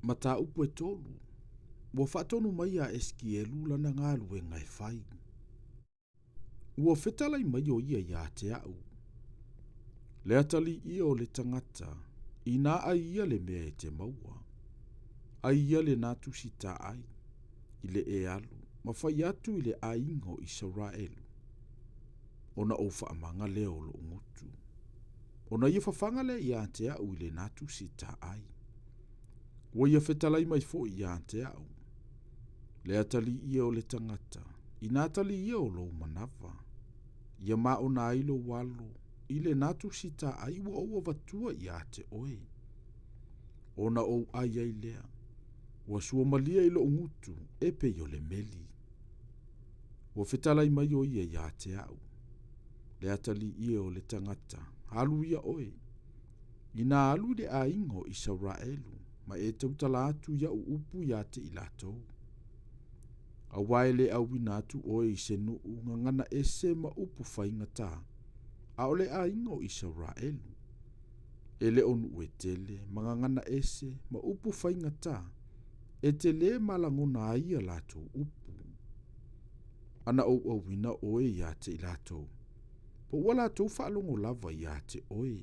Mataupu e tolu, ua faatonu mai iā Esikielu lana galuega e fai. Ua fetalai mai ʻo ia iā te aʻu, Le atalii ia o le tagata, inā ʻai ia le mea e te maua, ʻai ia lenā tusi taai, i le e alu, ma fai atu i le aiga o Isaraelu, ona ou faamaga lea o loʻu gutu. Ona ia fafaga lea iā te aʻu i lenā tusi taai. Ua ia fetalai mai foi iā te aʻu, Le atalii ia o le tagata, inā tali ia o lou manava, ia maona ai lou alo i lenā tusi taai ua ou avatua iā te oe. Ona ou ʻai ai lea, ua suamalie i loʻu gutu e pei o le meli. Ua fetalai mai ʻo ia iā te aʻu, Le atalii ia o le tagata, alu ia oe, inā alu i le aiga o Isaraelu, ma e tautala atu i aʻu upu iā te i latou. Auā e le auina atu oe i se nuu gagana ese ma upu faigata, a o le aiga o Isaraelu. E le o nuu e tele ma gagana ese ma upu faigata, e te lē malagona ai a latou upu. Ana ou auina oe iā te i latou, po ua latou faalogo lava iā te oe.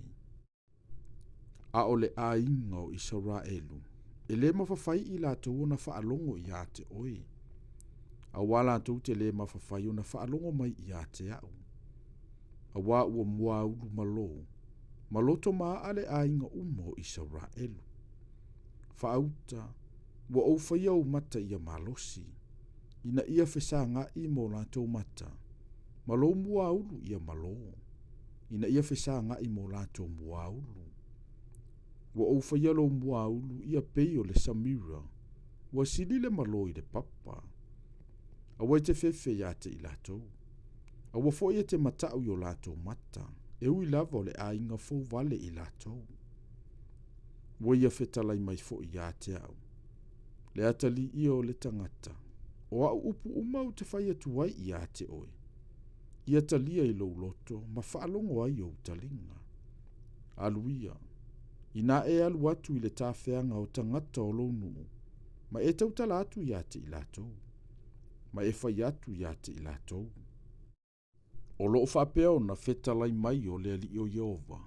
A o le aiga o Isaraelu, e lē mafafai i latou ona faalogo iā te oe, auā latou te lē mafafai ona faalogo mai iā te aʻu, auā ua muaulu malō, ma loto maaa le aiga uma o Isaraelu. Faauta, ua ou faia ou mata ia malosi, ina ia fesagaʻi mo latou mata, ma lou muaulu ia malō, ina ia fesagaʻi mo latou muaulu. Ua ou faia lou muaulu ia pei o le samira, ua sili le malō i le papa. Aua e te fefe iā te i latou. Aua foi e te mataʻu i o latou mata, e ui lava o le aiga fou wale i latou. Ua ia fetalai mai foi iā te aʻu, Le atalii ia o le tagata, o aʻu upu uma ou te fai atu ai iā te oe, ia talia i lou loto ma faalogo ai ou taliga. Alu ia, inā e alu atu i le tafeaga o tagata o lou nuu, ma e tautala atu iā te i latou, ma e fai atu iā te i latou. O loo faapea ona fetalai mai o le Alii o Ieova,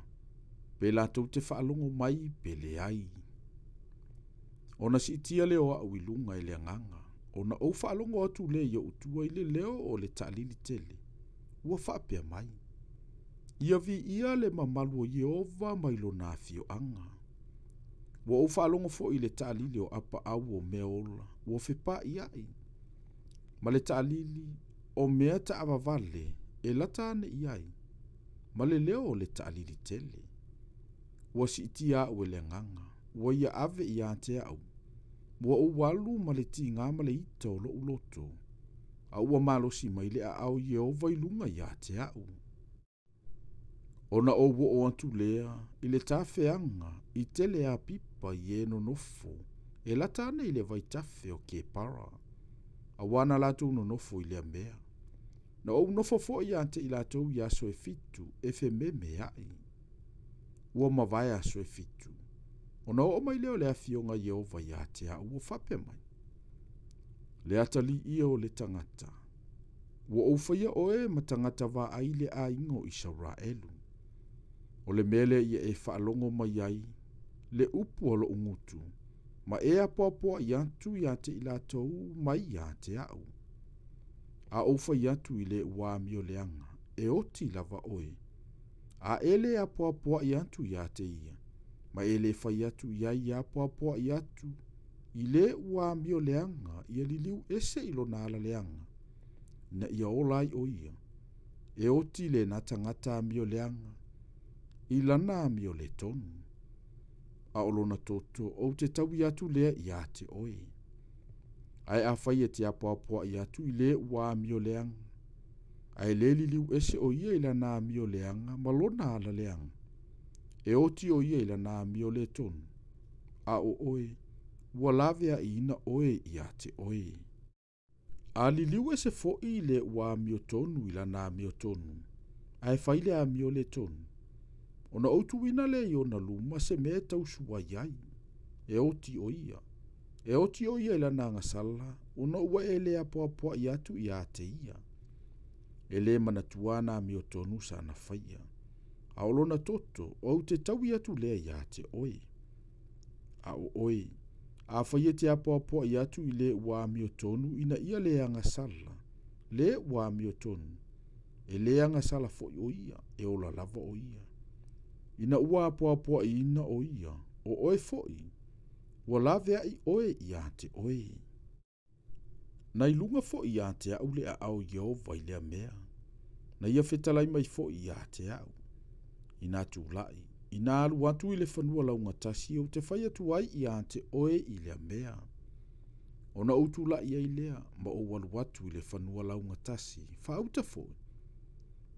pe latou te faalogo mai pe leai. Ona siitia lea o aʻu i luga e le agaga, ona ou faalogo atu lea i oʻu tua i le leo o le taalili tele, ua faapea mai, Ia viia le mamalu o Ieova mai lona afioaga. Ua ou faalogo foi i le taalili o apaau o mea ola, ua fepaaiai, ma le taalili o mea taavavale e lata ane i ai, ma le leo o le taalili tele. Ua siitia aʻu e le agaga, ua ia ave iā te aʻu, ua ou alu ma le tigā ma le ita o loʻu loto, a ua malosi mai le aao o Ieova i luga iā te aʻu. Ona ou oo atu lea i le tafeaga i tele apipa i e nonofo e lata ane i le vaitafe o Kepara, auā na latou nonofo i lea mea. Na ou nofo foi iā te i latou i aso e fitu e fememeaʻi. Ua mavae aso e fitu, ona oo mai lea o le afioga Ieova iā te aʻu ua faapea mai, Le atalii ia o le tagata, ua ou faia oe ma tagata vaai i le aiga o Isaraelu. O le mea lea ia e faalogo mai ai le upu a loʻu gutu, ma e apoapoaʻi atu iā te i latou mai iā te aʻu. A ou fai atu i le ua amio leaga, e oti lava oe, a e lē apoapoaʻi atu iā te ia, ma e lē fai atu i ai ia apoapoaʻi atu i le ua amio leaga ia liliu ese i lona ala leaga, ina ia ola ai ʻo ia, e oti lenā tagata amio leaga i lana amio lē tonu. A o lona toto ou te taui atu lea iā te oe. Ae afai e te apoapoaʻi atu i le ua amio leaga, a e lē liliu ese ʻo ia i lana amio leaga ma lona ala leaga, e oti ʻo ia i lana amio lē tonu, a ʻo ʻoe, ua laweaʻiina ʻoe iā te oe. A liliu ese foi i le ua amio tonu i lana amio tonu, ae fai le amio lē tonu, ona ou tuuina lea i ona luma se mea e tausua i ai, e oti ʻo ia. E oti ʻo ia i lana agasala, ona ua e lē apoapoaʻi atu iā te ia. E lē manatua ana amiotonu sana faia. A ʻo lona toto, ou te taui atu lea iā te ʻoe. A ʻo ʻoe, afai e te apoapoaʻi atu i lē ua amiotonu ina ia lē agasala, lē ua amiotonu, e lē agasala foʻi ʻo ia, e ola lava ʻo ia. Ina ua apoapoaʻiina ʻo ia, ʻo ʻoe foʻi, ua laweaʻi ʻoe iā te ʻoe. Na i luga foʻi iā te aʻu le ʻaʻao Ieova i lea mea, na ia fetalai mai foʻi iā te aʻu. Inā tulaʻi, inā alu atu i le fanua laugatasi ou te fai atu ai iā te ʻoe i lea mea. Ona ou tulaʻi ai lea, ma ou alu atu i le fanua laugatasi, faauta foʻi.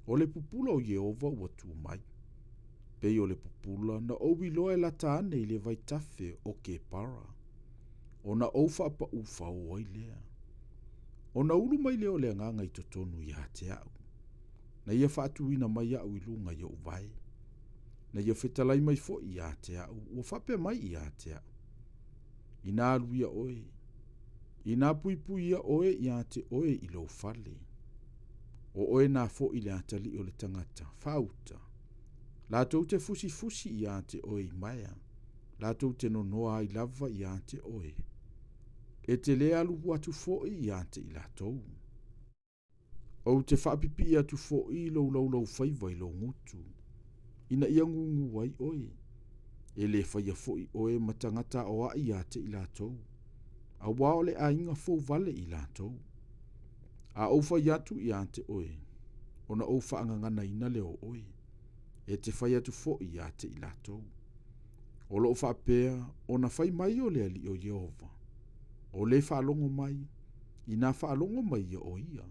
ʻO le pupula o Ieova ua tū mai. Pei o le pupula na ou iloa e lata ane i le vaitafe o Kepara. Ona ou faapaʻu faō ai lea. Ona ulu mai lea o le agaga i totonu iā te aʻu. Na ia faatuina mai aʻu i luga i oʻu vae. Na ia fetalai mai foʻi iā te aʻu, ua faapea mai iā te aʻu. Inā alu ia ʻoe, inā puipui ia ʻoe iā te ʻoe i lou fale. ʻO ʻoe nā foʻi le atalii o le tagata, faauta. Latou te fusifusi iā te ʻoe i maea, latou te nonoa ai lava iā te ʻoe. E te lē alu atu foʻi iā te i latou. Ou te faapipiʻi atu foʻi i lou laulaufaiva i lou gutu, ina ia gūgū ai ʻoe. E lē faia foʻi ʻoe ma tagata aʻoaʻi iā te i latou, auā o le ʻaiga fou wale i latou. A ou fai atu iā te ʻoe, ona ou faagaganaina lea o ʻoe, e te fai atu foʻi iā te i latou. O loʻo faapea ona fai mai o le Alii o Ieova, o lē faalogo mai, inā faalogo mai ia o ia.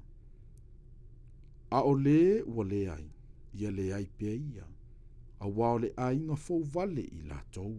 A o lē ua leai, ia leai pea ia, auā o le ʻaiga fou wale i latou.